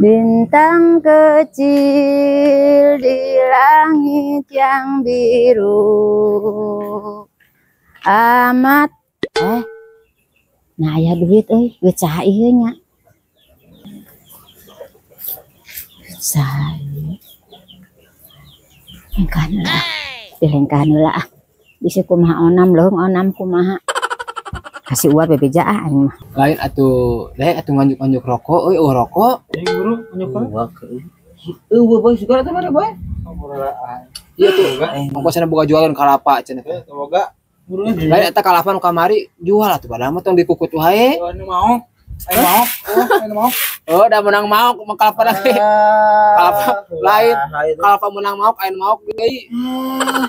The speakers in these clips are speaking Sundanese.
Bintang kecil di langit yang biru amat nah aya duit euy, duit saha ieu nya? Duit saha ieu? Lengkahan heula ah, dilengkahan heula ah. Bisi kumaha onam leuheung onam kumaha. Kasih uat bebeja ah aing mah. Lain atuh, lain atuh nganjuk-nganjuk rokok euy, eueuh rokok. Jadi guru nganjuk rokok. Eueuh boy suka atuh mana boy? Iya tuh, ongkosna boga jualan kalapa cenah. Boga. Lain eta kalapa nu kamari jual atuh padahal mah tong dikukut wae. Nu mau. Ayo mau. Oh, ayo mau. Oh, da menang maok mah kalapa lagi. Kalapa lain, kalapa menang maok ayeuna maok deui.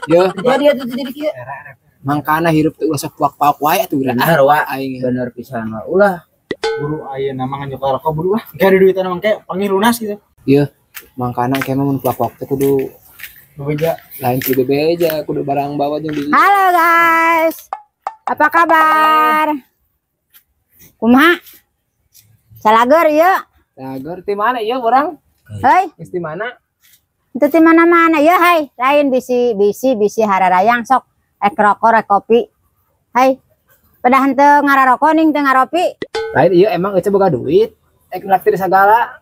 Yeuh. Jadi atuh jadi kieu. Mangkana hirup teh ulah sok puak-puak wae atuh geura. Bener wa aing. Bener pisan wa. Ulah. Buru ayeuna mah nganjuk rokok buru ah. Engke ada duitan mah engke panggil lunas gitu. Yeuh, mangkana engke mah mun puak-puak teh kudu bebeja. Lain kudu bebeja, kudu barang bawa jeung di. Halo guys. Apa kabar? Kumaha? Salager ieu. Salager ti mana ieu urang? Hei. Geus ti mana? Itu ti mana-mana ya hai. Lain bisi bisi bisi hararayang sok. Rek rokok rek kopi. Hai. Pedah henteu ngararoko ning teu ngaropi. Lain ieu emang eueuh boga duit. Rek nraktir sagala.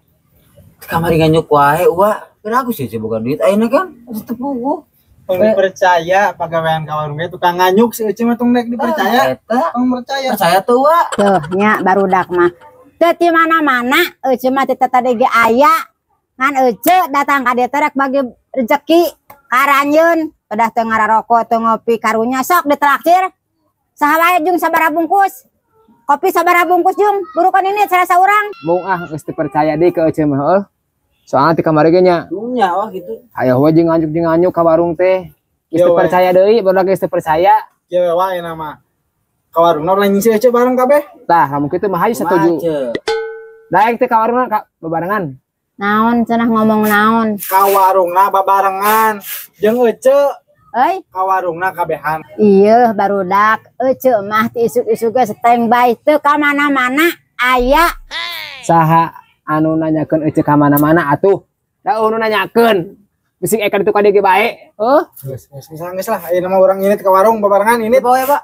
Kamari nganyuk wae uwa. Kira aku sih boga duit ayeuna kan. Geus teu puguh. Tong dipercaya pagawean ka warung ge tukang nganyuk si Ece mah tong rek dipercaya. Eta. Tong percaya. Percaya teu wa. Tuh nya barudak mah. Teu ti mana-mana Ece mah teu tadi ge aya. Ngan Ece datang ka dieu teh rek bagi rezeki karanyeun. Pedah teu ngararoko teu ngopi karunya sok ditraktir. Saha wae jeung sabaraha bungkus. Kopi sabaraha bungkus jeung burukan ini sarasa urang. Mung ah geus teu percaya deui ka Ece mah heuh. Soalna ti kamari ge nya. Nya wah gitu. Aya we jeung nganjuk jeung nganjuk ka warung teh. Geus teu percaya deui, barudak geus teu percaya. Kieu wae nama. Ka warungna lain si Ece bareng kabeh. Tah, lamun kitu mah hayu satuju. Daek teh ka warungna ka babarengan. Naon cenah ngomong naon? Ka warungna babarengan jeung Ece. Euy, ka warungna kabehan. Iya, barudak Ece mah ti isuk-isuk ge standby teu ka mana-mana aya. Saha anu nanyakeun Ece ka mana-mana atuh? Da eueuh nu nanyakeun. Bisi eka ditu ka dieu ge bae. Heuh. Geus geus geus lah ayeuna mah urang ini ka warung babarengan ini. Bawa ya, Pak.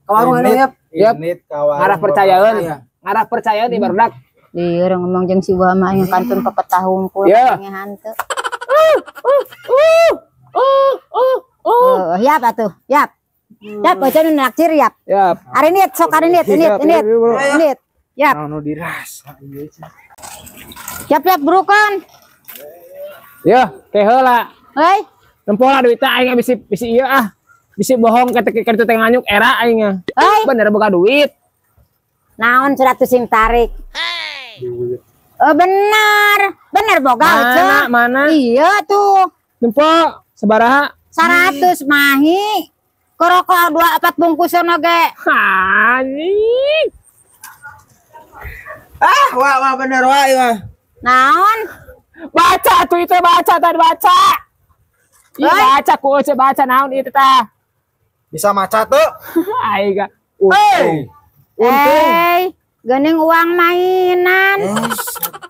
Ka warung anu ya. Yep. Ka warung. Ngarah percayaeun. Ngarah percayaeun di barudak. Iya, orang ngomong jeung si Wa mah yang kantun pepetah hungkul ngehan teu. Yap atuh, yap. Yap, Ece nu nakcir yap. Yap. Ari nit sok ari nit, nit, nit. Nit. Yap. Anu dirasa ieu. Yap yap burukan. Yeuh, ke heula. Heuy. Nempo lah duit aing bisi bisi ieu ah. Bisi bohong ka kitu teh nganyuk era aing. Heuy. Bener boga duit. Naon 100 sing tarik. Duit. Oh benar, benar boga Ece. Mana? Iya tuh. Nempo sabaraha? 100 mahi. Koroko 24 bungkus oge. Anjing. Ah, wah wah bener wah ieu mah. Naon? Baca tuh itu baca tadi baca. Iya baca ku Ece baca naon ieu teh. Bisa maca tuh. Aing ga. Untung. Untung. Hey, geuning uang mainan.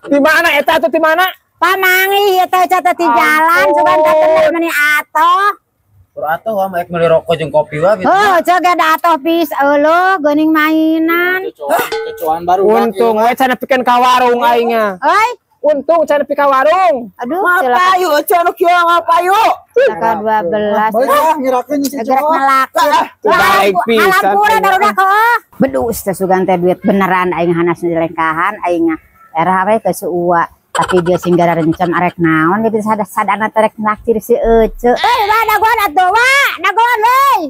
Di mana eta tuh di mana? Pamangi ieu teh Ece teh di jalan sugan teh bener meuni atoh. Kur atoh wa mah meuli rokok jeung kopi wa gitu. Heuh, Ece ge da atoh pis euleuh geuning mainan. Kecoan baru. Untung we cenah pikeun ka warung aing nya. Euy, untung cenah pikeun ka warung. Aduh, payu Ece anu kieu mah payu. Celaka 12. Bae ah ngirakeun si Gerak ngelakir. Baik pisan. Alampura barudak heuh. Bedus teh sugan teh duit beneran aing hanas dilengkahan aing era we ke seuwa. Tapi dia sing gara rencam arek naon dia bisa sadana terek naktir si Ece. Eh, wah dagoan atuh, wah, dagoan euy.